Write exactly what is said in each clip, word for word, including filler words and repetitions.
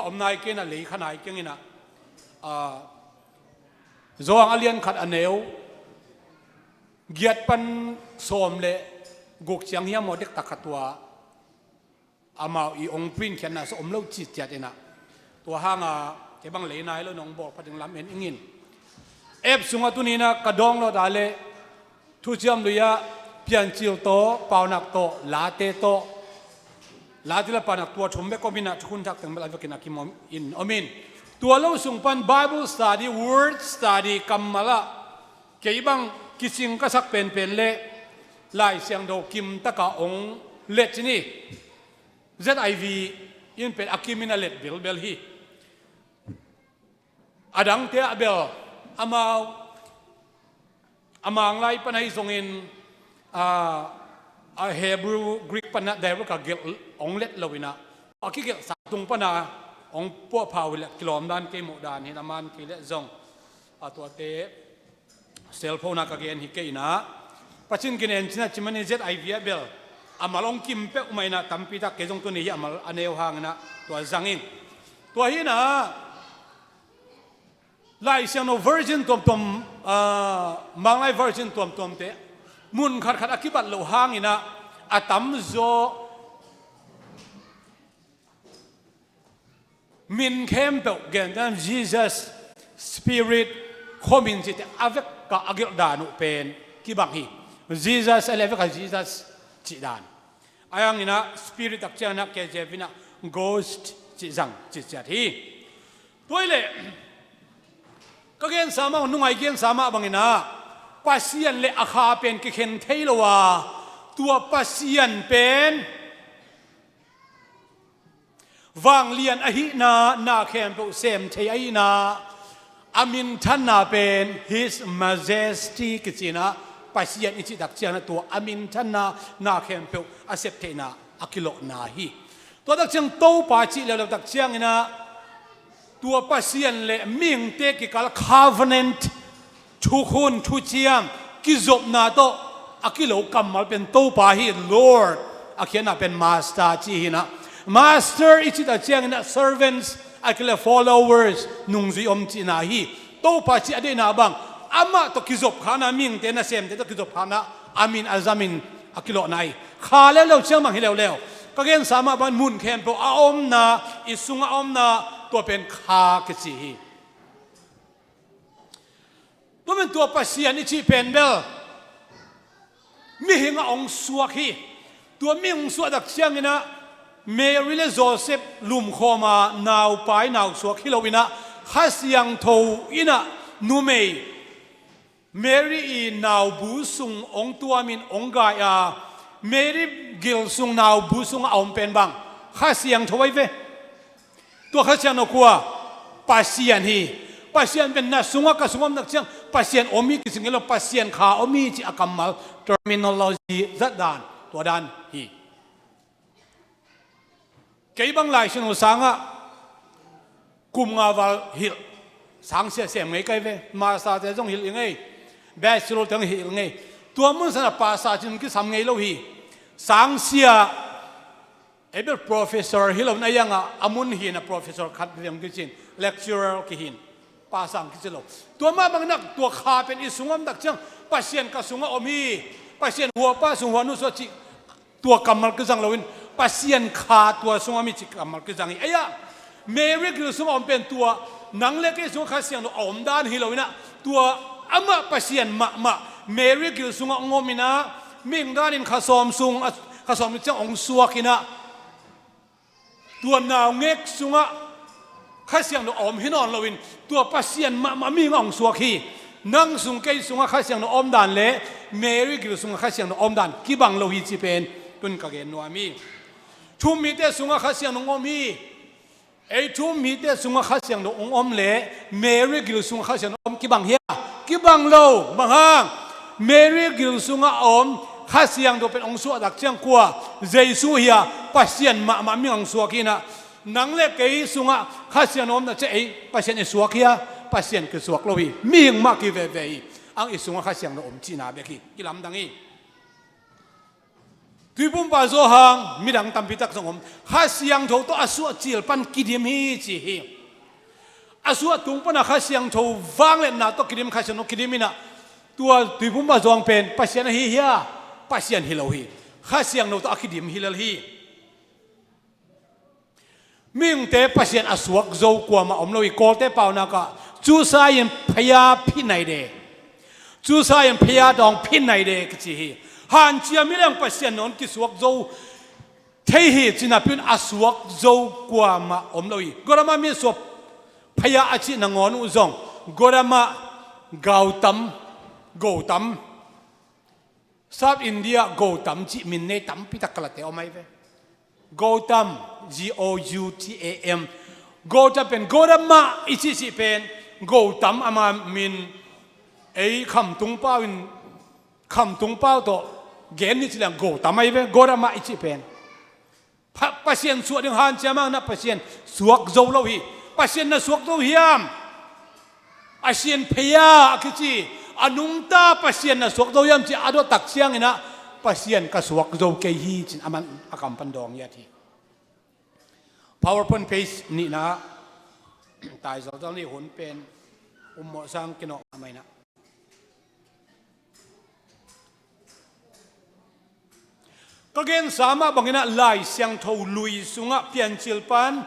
a om nai kei inah, lei kha nai kei inah, a, Zawhang a lian khat a neu giat pan sawm le guk ciang hiam maw, dektak khat tua amau i ong print khiatna sa om lo ciciat inah, tua hanga kei bang lei nai lo, nong bawl pha ding lam en ingin. App sungah tuni inah ka download a le Thuciam Lui-ah Piancil tawh, Paunak tawh, Late tawh, Late le Paunak tua thum bek om inah, Thukhun Thak teng bel a vekin a kim om in, om in. Tua lo sung pan Bible study, word study kammal ah kei bang kicing ka sak penpen le Lai Siangtho kim taka ong let ci ni. Z I V in pen a kim in a let bilbel hi. A dangte ah bel amau a Manglai pan ahi zongin, a, a Hebrew, Greek pan ah direct a gelh ong let lo inah, a kigelhsak tung pan a ong puahpha uh leh kilawm dan kei, muh dan hi a, man kei leh zong, a, tuate cellphone ah ka gen hi kei inah, Pasian kinen cina ci manin Z I V ah bel a mal ong kim peuhmah inah, tampi tak kei zong tuni hi a mal a neu hang inah tua zang ing. Tua hi inah Lai Siangtho version tuamtuam, a, Manglai version tuamtuamte mun khatkhat a kibat loh hang inah a tamzaw min khempeuh, gentehna Jesus, Spirit, khuamin cihte a vek a gelh dan uh pen kibang hi. Jesus a le a vek a Jesus cih dan. A hang inah Spirit tak ciang inah K J V inah Ghost cih zang ciciat hi. Tua hi leh ka gensa mah, nungai gensa mah bang inah Pasian le a Kha pen kikhen thei lo a, tua Pasian pen vanglian ahihna, na khempeuh sem thei ahihna, a minthanna pen His Majesty kici inah, Pasian i cih tak ciang inah tua a minthanna, na khempeuh a sep theihna a kilawhna hi. Tua tak ciang Topa cih leuleu tak ciang inah tua Pasian le mihingte kikal covenant, thukhun, thuciam, kizopna tawh a kilo kammal pen Topa hi. Lord a khiatna pen Master ci hi inah, Master i cih tak ciang inah servants, a kile followers, nungzui om cihna hi. Topa cih a deihna bang amah tawh kizop kha inah, mihingte, nasemte tawh kizop kha inah a min a zamin a kilawhna hi. Kha leuleu ciang bang hi leuleu, ka gensa mah bang mun khempeuh a omna, i sungah a omna, tua pen Kha kici hi. Tua men tua Pasian i cih pen bel mihing a ong suak hi. Tua mihing suah tak ciang inah Mary le Joseph lumkhawm a naupai nau suak hi lo inah, Kha Siangtho inah numei Mary i naubu sung ong tuamin ong gai a, Mary gil sung, naubu sungah a om pen bang? Kha Siangtho ahi ve. Tua Kha Siangtho kua? Pasian hi. Pasian pen na sungah, ka sungah om nak ciang Pasian om hi kici ngei lo, Pasian Kha om hi ci a kammal, terminology zat dan, tua dan hi. Kei bang Lai Siangtho sangah kum nga val hilh, sangsia sem ngei ka hi ve. Master te zong hilh i ngei, bachelor te zong hilh i ngei. Tua mun sanah pastor cih kisam ngei lo hi. Sangsia, ei bel professor hi lo na, a iangah a mun hi na, professor khat veng kici in, lecturer kihi in, pastor kici lo. Tua mah bangin ah tua Kha pen i sungah om tak ciang Pasian ka sungah om hi, Pasian huapa sung, huanu sungah cih, tua kammal kizang loin Pasian Kha tua sungah om hi cih kammal kizang hi. Ei ah, Mary gil sungah om pen tua nang le kei sungah Kha Siangtho a om dan hi lo inah, tua amah Pasian mahmah Mary gil sungah ong om inah, mihing danin kha sawm sung, a, kha sawm ciang ong suak inah, tua naungek sungah Kha Siangtho a om hi nawn loin, tua Pasian mahmah mihing a ong suak hi. Nang sung, kei sungah Kha Siangtho a om dan le Mary gil sungah Kha Siangtho a om dan kibang lo hi cih pen tun ka gen nuam hi. Thu-um mite sungah Kha Siangtho ong om hi. Ei thu-um mite sungah Kha Siangtho ong om le Mary gil sungah Kha Siangtho om kibang hia? Kibang lo. Bang hang? Mary gil sungah a om Kha Siangtho pen ong suah tak ciang kua? Jesu hi a, Pasian mahmah mihing ong suak hi inah, nang le kei sungah Kha Siangtho om tak ciang ei Pasian i suak hia? Pasian kisuak lo hi. Mihing mah kiveve hi. Ang i sungah Kha Siangtho om cihna bek hi. Kilamdang hi. Tuipumpa Johan, midang tampi tak zong om. Kha Siangtho tawh a suah cil pan kidim hi ci hi. A suah tung pana Kha Siangtho vangliatna tawh kidim, Kha Siangtho kidim inah, tua Tuipumpa Johan pen Pasian ahi hia? Pasian hi lo hi. Kha Siangtho tawh a kidim hi lel hi. Mihingte Pasian a suak zo kuamah om lo hi. Kawlte paunak ah, 主是用秧被栽的, 主是用秧被栽的, 秧被栽的 kici hi. Hanciam hi leng Pasian nawn kisuak zo thei hi, ci napi un a suak zo kuamah om lo hi. Gotama mi suak phaya a cih nangawn uh zong, Gotama, Gautam, Gautam, South India Gautam cih min nei tampi tak kalate om ahi ve. Gautam, G O U T A M. Gautam pen, Gotama i cih cih pen, Gautam ama min, ei Khamtung pau in, Khamtung pau tawh gen ni ci leng Gautam ahi ve, Gotama i cih pen. Pa-, Pasian suah ding hanciam hang na Pasian suak zo lo hi. Pasian na suak zo hiam? A sian phaya a kici, a nungta Pasian na suak zo hiam ci a dot tak ciangin ah, Pasian ka suak zo kei hi cin aman a kam pan dawng hiat hi. PowerPoint page nihna, tai zalzal nih hun pen ummawh sang kinawh mah inah. Ka gensa mah banginah Lai Siangtho lui sungah Piancil pan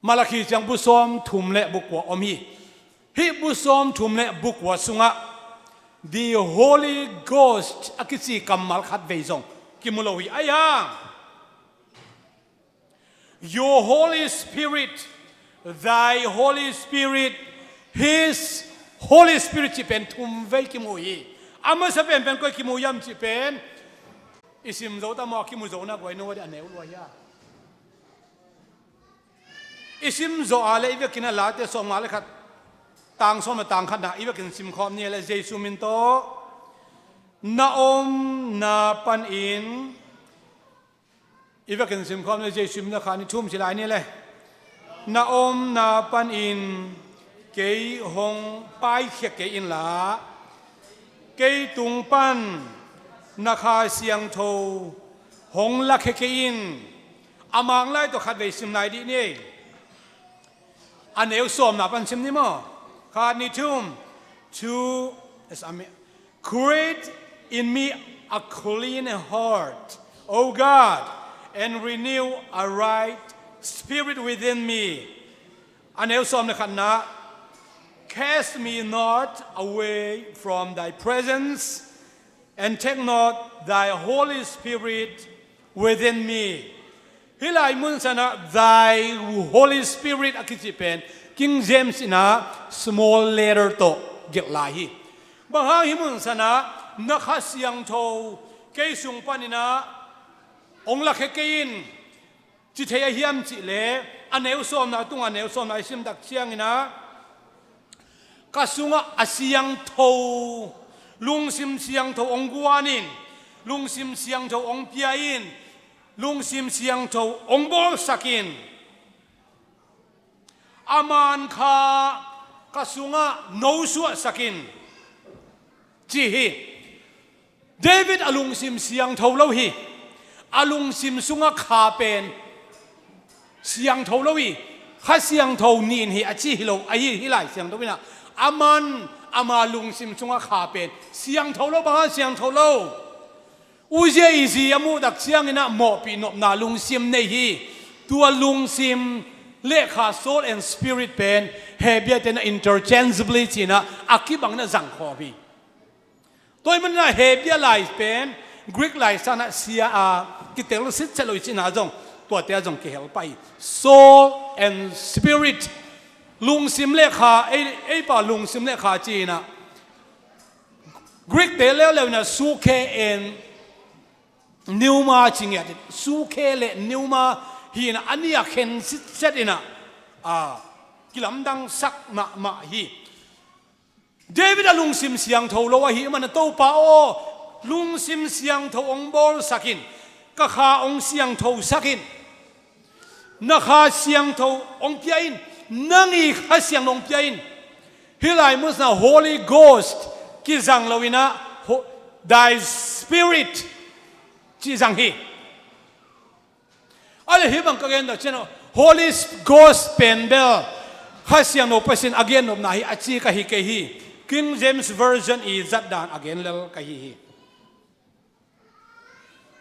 Malakhi ciang bu sawm thum le bu kua om hi. Hih bu sawm thum le bu kua sungah The Holy Ghost a kici kammal khat vei zong kimu lo hi. Ahi hang, Your Holy Spirit, Thy Holy Spirit, His Holy Spirit cih pen thum vei kimu hi. A masa penpen koi kimu hiam cih pen i sim zo ta maw, a kimu zo na guai no a di a neu lua hia. I sim zo a le i vekin a Late sawmnga le khat, tang sawm le tang khatna i vekin simkhawm ni le Jesu min tawh. Na omna panin i vekin simkhawm ni, Jesu min a kha ni thum ci lai ni le. Na omna panin kei hong paikhia kei inla, kei tung pan na Kha Siangtho hong lakhia kei in. A mang lai tawh khat vei sim lai dih ni. A neu sawmna pan sim ni maw? Khat, ni, thum. Two, yes, I mean, create in me a clean heart, O God, and renew a right spirit within me. A neu sawm le khatna, cast me not away from thy presence, and take not thy Holy Spirit within me. Hih lai mun sanah thy Holy Spirit a kici pen King James inah small letter tawh gelh lai hi. Bang hang hih mun sanah na Kha Siangtho kei sung paninah hong lakhia kei in ci thei a hiam cih leh, a neu sawmna tungah, a neu sawmna i sim tak cianginah, ka sungah a siangtho, lungsim siangtho hong guan in, lungsim siangtho hong pia in, lungsim siangtho hong bawlsak in. A man kha ka sungah no suahsak in, ci hi. David a lungsim siangtho lo hi. A lungsim sungah kha pen siangtho lo hi. Kha Siangtho nih in hi a ci hi lo, ahi hi Lai Siangtho inah. A man, ama lungsim sungah kha pen siangtho lo, bang hang siangtho lo? Uzia i zi a muh tak cianginah mawhpih nopna lungsim nei hi. Tua lungsim le kha, soul and spirit pen Hebrew tenah interchangeably cinah a kibangin a zangkhawm hi. Tua ahih maninah Hebrew lai pen Greek lai sanah sia a kitel sitset lo i cihna zong tuate ah zong kihel pah hi. Soul and spirit, lungsim le kha, ei, ei pa lungsim le kha cinah Greek te leuleu inah psyche and pneuma ci ngiat in, psyche le pneuma hi inah a nih a khen sitset inah, a, kilamdangsak mahmah hi. David a lungsim siangtho lo ahih manin, Topa aw, lungsim siangtho hong bawlsak in, ka kha hong siangthosak in. Na Kha Siangtho hong pia in, nang i Kha Siangtho hong pia in. Hih lai mun sanah Holy Ghost kizang lo inah, ho-, thy Spirit cih zang hi. A le hih bang ka gen dah cian, Holy Ghost pen bel Kha Siangtho Pasian a gennopna hi a ci ka hi kei hi. King James Version i zat dan a gen lel ka hi hi.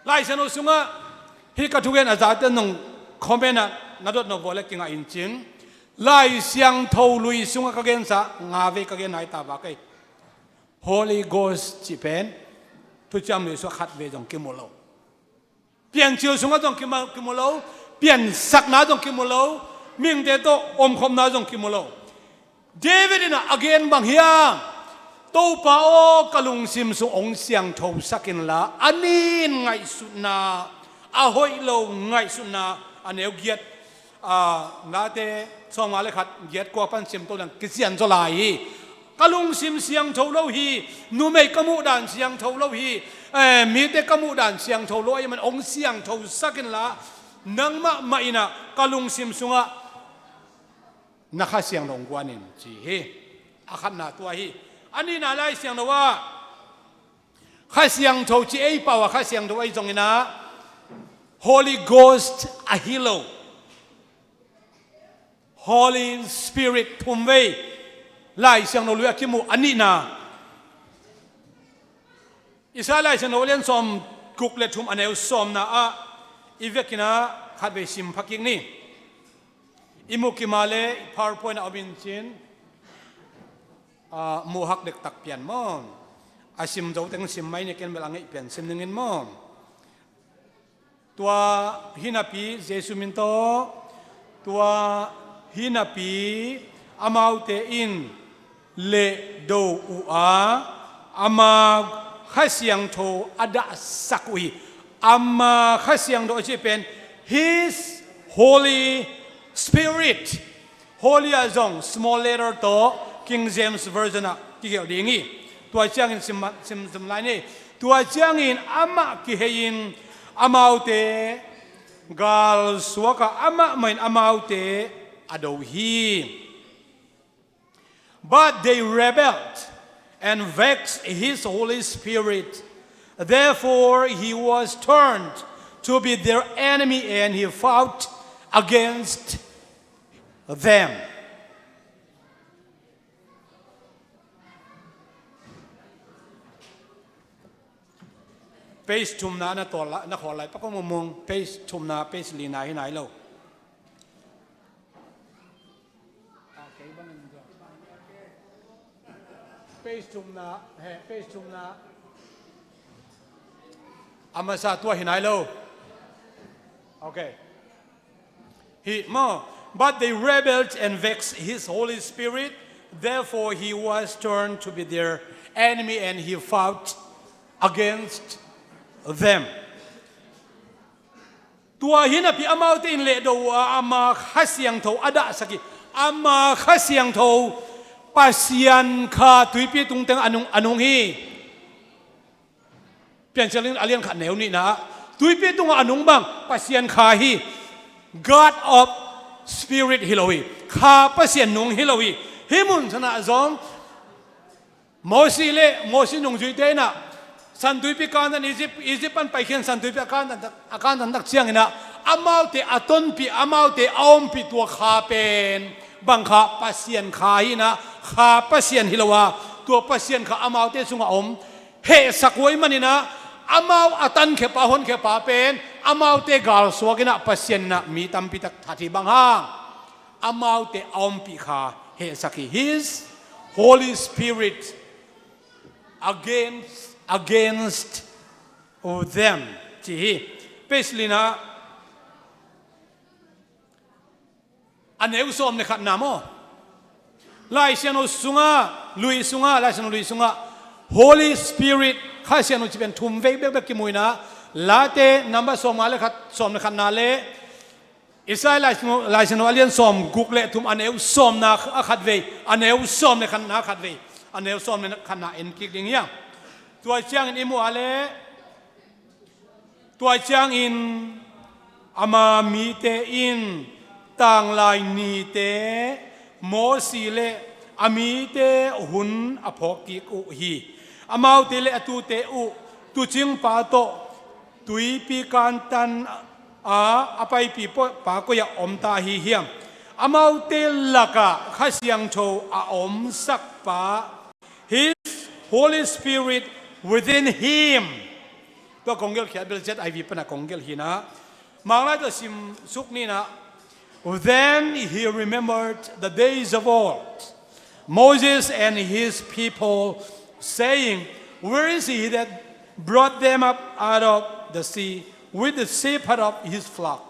Lai Siangtho sungah hih ka thugen a zate nong comment ah na dot nop vua le kingah in cin. Lai Siangtho lui sungah ka gensa nga vei ka gen nai ta va kei. Holy Ghost cih pen Thuciam lui sungah khat vei zong kimu lo. Piancil sungah zong kimu, kimu lo. Piansakna zong kimu lo. Mihingte tawh omkhopna zong kimu lo. David in a gen bang hiam? Topa aw, ka lungsim sung hong siangthosak inla, a nin ngaihsutna, a hoih lo ngaihsutna, a neu giat, a, Late sawmnga le khat, giat kua pan sim to leng kician zaw lai hi. Ka lungsim siangtho lo hi, numei ka muh dan siangtho lo hi, eh, mite ka muh dan siangtho lo ahih man hong siangthosak inla, nangmah mah in a ka lungsim sungah na Kha Siangtho hong guan in ci hi. A khatna tua hi. A nihna Lai Siangtho ah Kha Siangtho ci ei pau a Kha Siangtho ahi zongin a Holy Ghost ahi lo. Holy Spirit thum vei Lai Siangtho lui a kimu a nihna. Isaiah Lai Siangtho a lian sawm guk le thum a neu sawmna ah i vekin a khat vei sim pha kik ni. I muh kim a le PowerPoint a om in cin, a, muh hak dektak pian maw? A sim zo teng sim mai ni, ken bel a ngeih pian sim ning in maw? Tua hi napi Jesu min tawh, tua hi napi amaute in lehdo uh a, ama Kha Siangtho a dahsak uh hi. Ama Kha Siangtho a cih pen His Holy Spirit. Holy ah zong small letter tawh King James Version ah kigelh ding hi. Tua ciangin sim, sim, sim lai ni. Tua ciangin amah kihei in amaute galsuak a, amah mah in amaute a do hi. But they rebelled and vexed his Holy Spirit. Therefore, he was turned to be their enemy and he fought against them. Page thumna na tawl la, na khawl lai pak mungmung. Page thumna, page lina hi nai lo. Page thumna, he, page thumna. A masa tua hi nai lo. Okay. He, maw, but they rebelled and vexed his Holy Spirit. Therefore, he was turned to be their enemy and he fought against them. Tua hi napi amaute in lehdo uh a, ama Kha Siangtho a dahsak hi. Ama Kha Siangtho, Pasian Kha tuipi tungteng a nung, a nung hi. Piancil in a lian khat neu nihna ah, tuipi tungah a nung bang Pasian Kha hi. God of Spirit hi lo hi. Kha Pasian nung hi lo hi. Hih mun sanah zong Mosi le Mosi nungzuite in a San Tuipi kantan, Egypt, Egypt pan paikhian San Tuipi a kantan, a kantan tak ciangin a, amaute a tonpih, amaute a ompih tua Kha pen bang Kha? Pasian Kha hi in a, Kha Pasian hi lo a, tua Pasian Kha amaute sungah om hehsak uh ahih manin a, amau a tankhia-pa, honkhia-pa pen amaute galsuak in a, Pasian in a mi tampi tak that hi. Bang hang? Amaute a ompih Kha hehsak hi. His Holy Spirit against, against them, ci hi. Page lina, a neu sawm le khatna maw? Lai Siangtho sungah, lui sungah, Lai Siangtho lui sungah Holy Spirit, Kha Siangtho cih pen thum vei bekbek kimu in a, Late number sawmnga le khat, sawm le khatna le Isaiah Lai Siangtho, Lai Siangtho a lian sawmguk le thum a neu sawmna a khatvei, a neu sawm le khatna a khatvei, a neu sawm le khatna en kik ding hi hang. Tua ciangin i muh a le, tua ciangin ama mite in tanglai nite Mosi le a mite hun a phawk kik uh hi. Amaute le a tute uh tuucingpa tawh tuipi kantan a a paipi pa koi-ah om ta ahi hiam? Amaute lakah Kha Siangtho a omsak pa, his Holy Spirit within him. Tua kong gelh khiat bel Z I V pana kong gelh hi-in ah, Manglai tawh sim suk ni-in ah, then he remembered the days of old, Moses and his people, saying, "Where is he that brought them up out of the sea with the shepherd of his flock?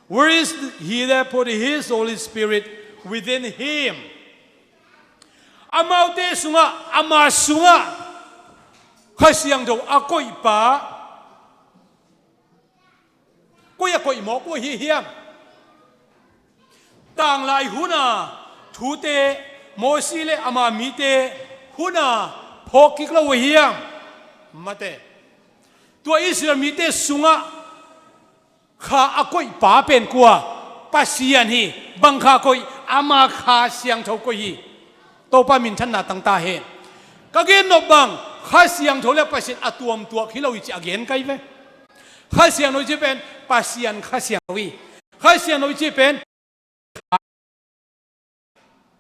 Where is he that put his Holy Spirit within him?" Amaute sungah, ama sungah Kha Siangtho a koihpa, koi a koih mawk uh ahi hiam? Tanglai huna thute, Mosi le ama mite huna phawk kik lo uh ahi hiam? Mate. Tua Israel mite sungah Kha a koihpa pen kua? Pasian hi. Bang Kha koih? Ama Kha Siangtho koih hi. Topa minthanna tang ta hen. Ka gen nop bang, Kha Siangtho le Pasian a tuamtuak hi lo hi ci a gen kai ve. Kha Siangtho ci pen Pasian Kha Siangtho hi. Kha Siangtho ci pen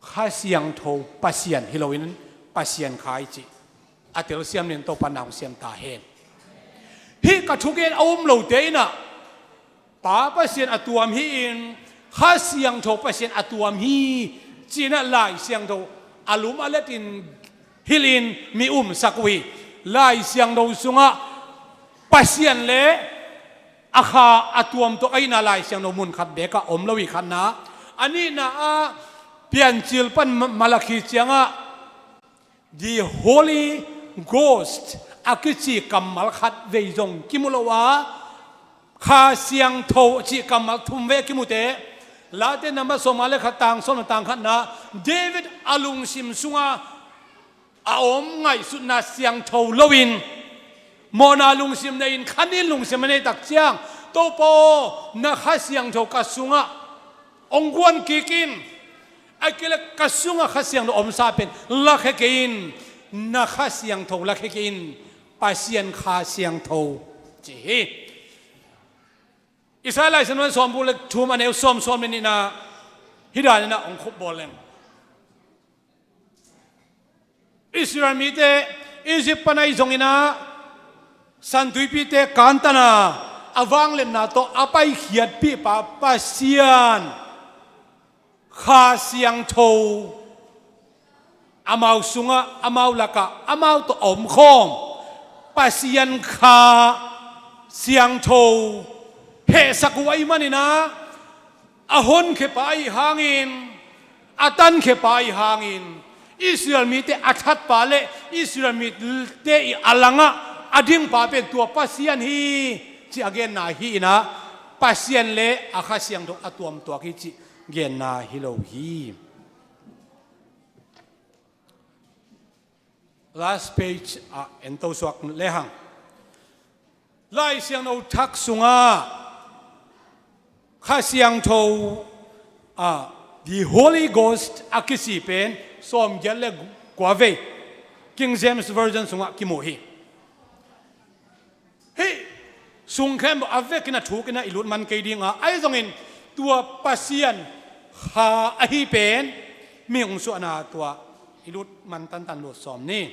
Kha Siangtho Pasian hi loin Pasian Kha hi ci a telsiam nin Topa na hong siam ta hen. Hih ka thugen a um lote in ah Pa Pasian a tuam hi-in Kha Siangtho Pasian a tuam hi ci-in ah Lai Siangtho a lum a letin hilhin mi umsak uh hi. Lai Siangtho sungah Pasian le a Kha a tuamtuak ahihna Lai Siangtho mun khat bekah om lo hi, khatna. A nihna ah Piancil pan Ma-, Malakhi ciangah The Holy Ghost a kici kammal khat vei zong kimu lo a, Kha Siangtho cih kammal thum vei a kimute. Late namba sawmnga le khat, tang sawm le tang khatna, David a lungsim sungah a om ngaihsutna siangtho loin mawhna lungsim nei-in khanin lungsim a nei tak ciang, Topa aw, na Kha Siangtho ka sungah hong guan kik in. A kei le ka sungah Kha Siangtho omsa pen lakhia kei in. Na Kha Siangtho lakhia kei in. Pasian Kha Siangtho ci hi. Isaiah Lai Siangtho sawmguk le thum, a neu sawm, sawm le nihna, hih danin ah hong khupbawl leng. Israel mite Egypt pan ahi zongin ah, San Tuipite kantan a, a vangliatna tawh a paikhiatpihpa Pasian Kha Siangtho amau sungah, amau lakah, amau tawh a omkhawm Pasian Kha Siangtho hehsak uh ahih manin ah, a honkhia pa ahih hangin, a tankhia pa ahih hangin, Israel mite a thatpa le Israel mite i a langah a dingpa pen tua Pasian hi ci a genna hi-in ah, Pasian le a Kha Siangtho a tuamtuak hi cih genna hi lo hi. Last page ah en to suak lehang. Lai Siangtho thak sungah Kha Siangtho, ah, the Holy Ghost a kici pen sawmgiat le kua vei King James Version sungah kimu hi. Hih sung khempeuh a vekin a thukin ah i lut man kei ding a, ahi zongin tua Pasian Kha ahi pen mihing suahna tua i lut man tantan lut sawm ni.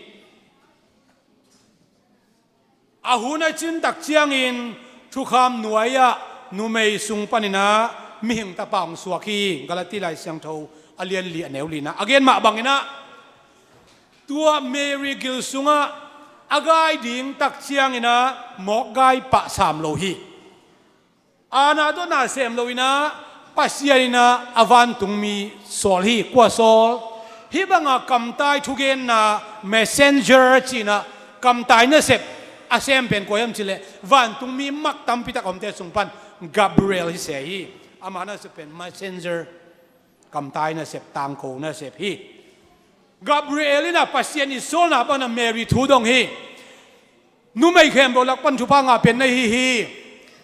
A hun a cin tak ciangin thukham nuai-ah numei sung panin ah mihing tapa hong suak hi. Galati Lai Siangtho a lian li, a neu lina a gen mah bangin ah, tua Mary gil sungah a gai ding tak ciangin ah mawk gai pah sam lo hi. Aana tawh na sem loin ah Pasian in ah a vantungmi sawl hi. Kua sawl? Hih banga kamtai thugenna, messenger ci-in ah kamtai nasep a sem pen kua hiam cih leh, vantungmi mak tampi tak a omte sung pan Gabriel hi se hi. Ama nasep pen messenger, kamtai nasep, tangko nasep hi. Gabriel in ah Pasian i sawlna pan ah Mary thu dong hi. Numei khempeuh lak pan thupha ngah pen na hi hi.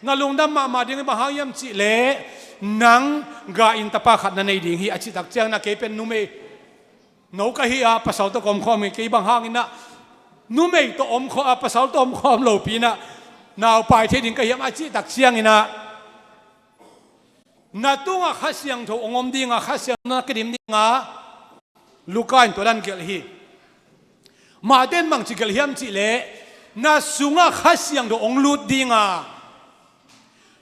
Na lungdam mahmah ding hi. Bang hang hiam cih leh, nang ga-in tapa khat na nei ding hi, a cih tak ciangin ah kei pen numei no ka hi a, pasal tawh ka omkhawm hi. Kei bang hangin ah numei tawh omkhawm, a, pasal tawh omkhawm lopi-in ah Naupai thei ding ka hiam a cih tak ciangin ah, na tungah Kha Siangtho hong om ding a, Kha Siangtho na kidim ding a, Luka in tua dan gelh hi. Mate in bangci gelh hiam cih leh, na sungah Kha Siangtho hong lut ding a,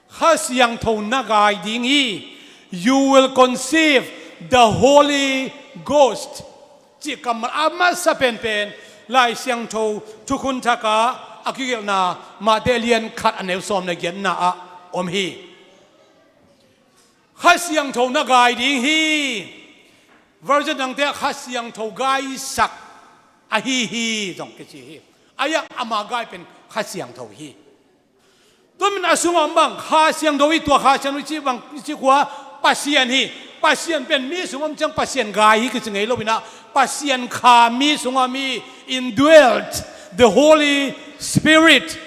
Kha Siangtho na gai ding hi. You will conceive the Holy Ghost. Cih kammal a masa penpen Lai Siangtho Thukhun Thak ah a kigelhna Mate lian khat a neu sawm le giatna ah om hi. Kha Siangtho na gai ding hi. Version dangte ah Kha Siangtho gaisak ahi hi zong kici hi. Ahi a, ama gai pen Kha Siangtho hi. Tua manin a sungah om bang, Kha Siangtho hi. Tua Kha Siangtho i cih bang, i cih khua Pasian hi. Pasian pen mi sungah om ciang Pasian gai hi kici ngei lo in ah, Pasian Kha mi sungah om hi, indwelt, the Holy Spirit.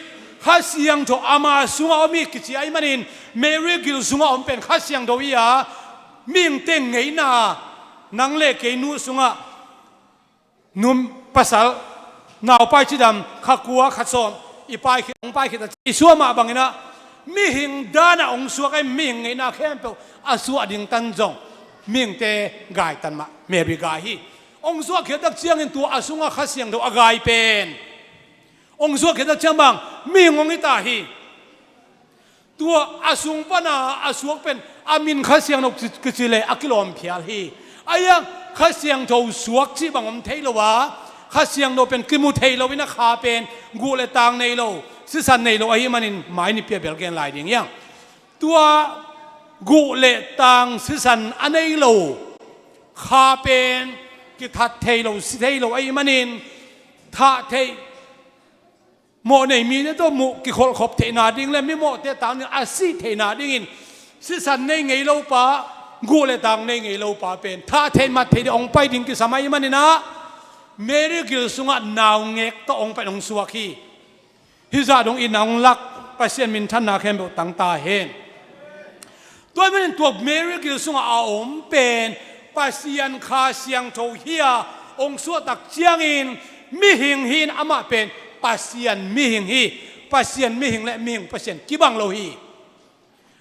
Kha Siangtho ama sungah om hi kici ahih manin, Mary gil sungah om pen Kha Siangtho hi a, mihingte ngeina, nang le kei nu sungah, nu, pasal, naupai cidam, kha kua, kha sawm, i pai khit, hong pai khit a, Jesu amah bangin ah, mihing dan ah hong suak a, mihing ngeina khempeuh a suah ding tan zong, mihingte gai tan mah, Mary gai hi. Hong suak khiat tak ciangin tua a sungah Kha Siangtho a gai pen, hong suak khiat tak ciang bang, mihing hong hi ta hi. Tua a sung pana a suak pen a min Kha Siangtho kici, kici le a kilawm phial hi. Ahi a, Kha Siangtho suak cih bang om thei lo a, Kha Siangtho pen kimu thei lo in a, Kha pen guh le tang nei lo, sisan nei lo ahih manin mai nipi a bel gen lai ding hi hang. Tua guh le tang sisan a nei lo Kha pen kithat thei lo, si thei lo ahih manin, thah theih, mawh nei mite tawh muh kikholhkhop theihna ding le mi mawhte tang ding a sih theihna dingin, sisan nei ngei lo pa, guh le tang nei ngei lo pa pen thah theih mat theih ding hong pai ding kisam ahih manin ah, Mary gil sungah naungek tawh hong pai, hong suak hi. Hih zah dong itna hong lak, Pasian minthanna khempeuh tang ta hen. Tua ahih manin tua Mary gil sungah a om pen Pasian Kha Siangtho hi a, hong suah tak ciangin mihing hi in, amah pen Pasian mihing hi. Pasian mihing le mihing Pasian kibang lo hi.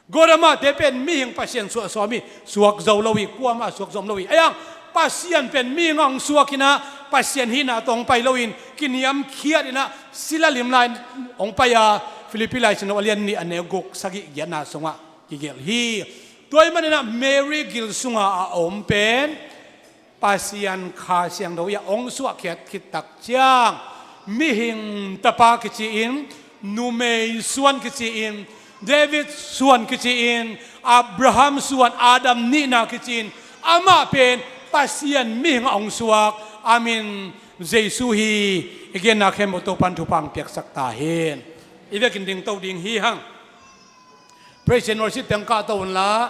God amahte pen mihing Pasian suah sawm hi, suak zo lo hi, kuamah suak zo om lo hi. Ahi hang Pasian pen mihing ah hong suak in ah, Pasian hihna tawh hong pai loin, kiniamkhiat in ah, sila lim lai-in hong pai a, Philippi Lai Siangtho a lian nih a neu guk, sagih, giatna sungah kigelh hi. Tua ahih manin ah Mary gil sungah a om pen Pasian Kha Siangtho hi a, hong suahkhiat khit tak ciang, mihing tapa kici-in, numei suan kici-in, David suan kici-in, Abraham suan, Adam nihna kici-in, amah pen Pasian mihing ah hong suak, a min Jesu hi. I genna khempeuh Topan thupha hong piaksak ta hen. I vekin dingto ding hi hang. Praise and worship teng kahto unla,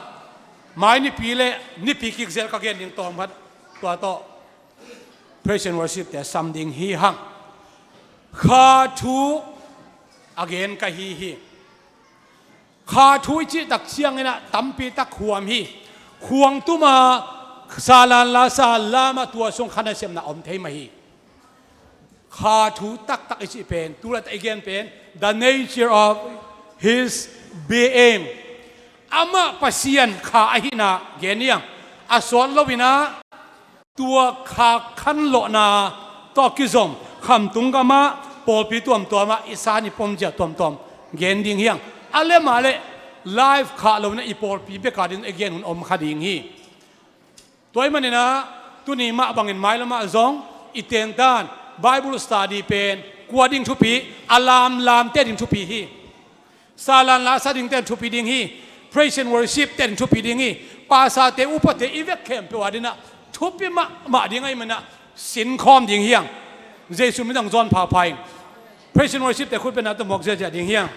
mai nipi le nipi kik zel ka gen ding tawm khat, tua tawh praise and worship te sam ding hi hang. Kha thu a gen ka hi hi. Kha thu i cih tak ciangin ah tampi tak huam hi. Khuang tuma, Salan Lasa lam ah tua sung kha nasepna om thei mah hi. Kha thu taktak i cih pen, tu laitak i gen pen, the nature of his being. Amah Pasian Kha ahihna gen hi hang. A sawt lo in ah, tua Kha khanlawhna tawh kizom khamtung gamah, pawlpi tuamtuamah i san i pom zia tuamtuam gen ding hi hang. A lem a leh live khah lo in ah i pawlpi bek a ding i gen hun om kha ding hi. Tua ahih manin ah, tuni mah bangin mailam ah zong i tentan Bible study pen kua ding thupi, a lamlamte ding thupi hi. Salan Lasa dingte thupi ding hi. Praise and worship te ding thupi ding hi. Pastorte, upate, i vek khempeuh a ding ah thupi mahmah ding ahih manin ah sinkhawm ding hi hang. Jesu min tawh zong pha pha ing. Praise and worship te khut bengna tawh muak ziahziah ding hi hang.